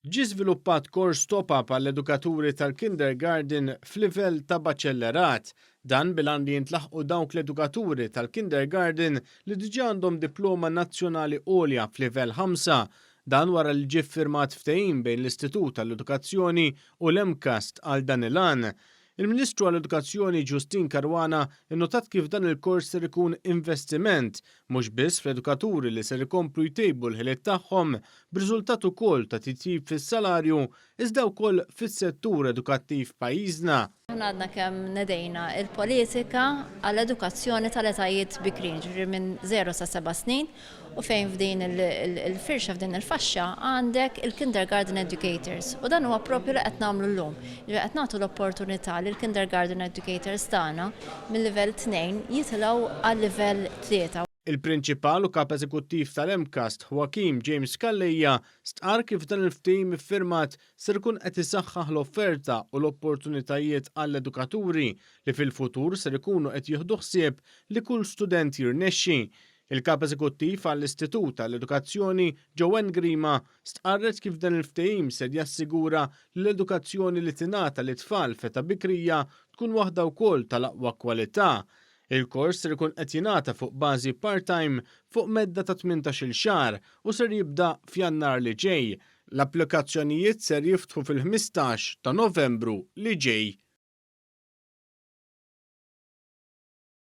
Ġie żviluppat kors top-up għall-edukaturi tal-kindergarten f'livell ta' baċellerat. Dan bil-għan li jintlaħqu dawk l-edukaturi tal-kindergarten li diġà għandhom diploma nazzjonali għolja f'livell 5. Dan wara li ġie ffirmat ftehim bejn l-Istitut għall-Edukazzjoni u l-MCAST għal dan il-għan. Il-Ministru għall-Edukazzjoni Justyne Caruana innotat kif dan il-kors ser ikun investiment mhux biss fl-edukaturi li ser ikomplu jtejbu l-ħiliet tagħhom b'riżultat ukoll ta' titjib fis-salarju iżda wkoll fis-settur edukattiv f'pajjiżna. Aħna għadna kemm nedejna il-politika għall-edukazzjoni tal-etajiet bikrin, ġifieri minn 0 sa 7 snin, u fejn f'din il-firxa, f'din il-faxxa għandek il-kindergarten educators. U dan huwa propju li qed nagħmlu llum. Ġifieri qed nagħtu l-opportunità li l-kindergarten educators tagħna mill-livell 2 jitilgħu għal livell 3. Il-Prinċipal u Kap Eżekuttiv tal-MCAST Joachim James Calleja stqarr kif dan il-ftehim iffirmat ser ikun qed isaħħaħ l-offerta u l-opportunitajiet għall-edukaturi li fil-futur ser ikunu qed jieħdu ħsieb li kull student jirnexxi. Il-Kap Eżekuttiv għall-Istitut għall-Edukazzjoni Joanne Grima stqarret kif dan il-ftehim ser jassigura li l-edukazzjoni li tingħata lit-tfal f'età bikrija tkun waħda wkoll tal-aqwa kwalità. Il-kors ser ikun qed jingħata fuq bażi part-time fuq medda ta' 18-il xahar u ser jibda f'Jannar li ġej. L-applikazzjonijiet ser jiftħu fil-15 ta' Novembru li ġej.